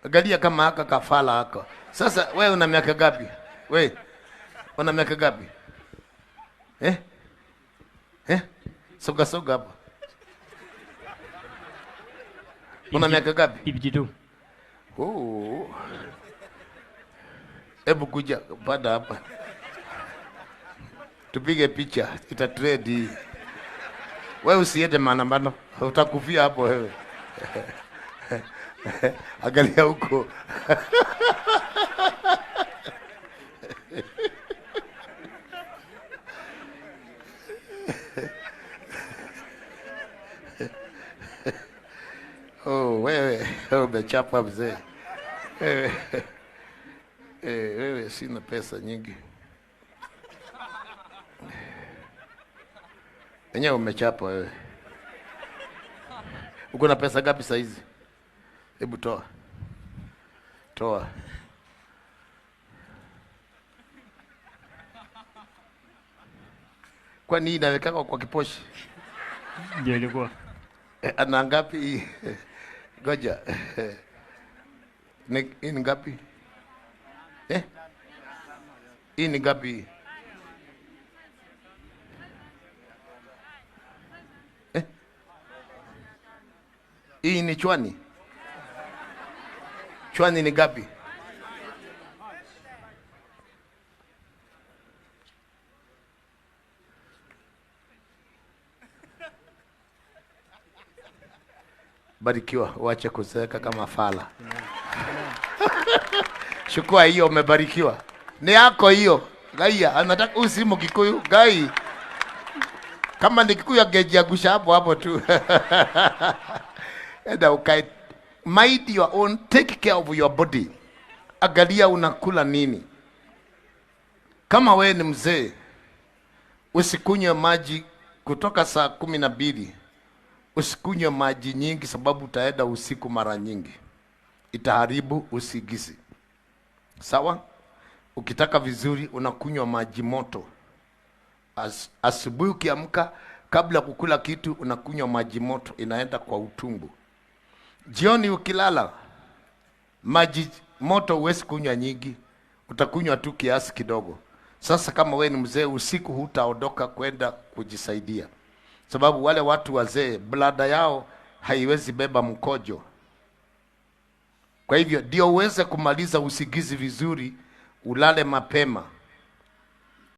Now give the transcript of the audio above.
Angalia kama haka kafala haka. Sasa wewe una miaka ngapi? Wewe una miaka ngapi? Eh? Eh? Soga soga hapo. Una miaka ngapi? 52. Oh. Hebu kuja panda hapa. Tupige picha, ita trend hii. Wewe usiende maandamano, utakufia hapo wewe. Angalia huko. Oh, wewe umechapa mzee. Wewe wewe sina pesa nyingi. Enyewe umechapa wewe. Uko na pesa ngapi saa hizi? Hebu toa. Toa. Kwani inawekwa kwa kiposhi? Ndio ilikuwa. Ana ngapi? Ngoja. Ni ngapi? Eh? Hii ni ngapi? Eh? Hii ni chwani? Chwani ni ngapi? Barikiwa, uache kuzeeka kama fala. Chukua hiyo, umebarikiwa. Ni yako hiyo. Gaia, anataka usimu Kikuyu, gai. Kama ni Kikuyu angejiangusha hapo hapo tu. Enda ukae, mind your own, take care of your body. Angalia unakula nini. Kama wewe ni mzee, usikunywe maji kutoka saa 12. Usikunywe maji nyingi sababu utaenda usiku mara nyingi. Itaharibu usingizi. Sawa? Ukitaka vizuri unakunywa maji moto. Asubuhi ukiamka kabla kukula kitu unakunywa maji moto, inaenda kwa utumbo. Jioni ukilala maji moto huwezi kunywa nyingi, utakunywa tu kiasi kidogo. Sasa kama wewe ni mzee usiku hutaondoka kwenda kujisaidia. Sababu wale watu wazee blada yao haiwezi beba mkojo. Kwa hivyo ndio uweze kumaliza usingizi vizuri, ulale mapema.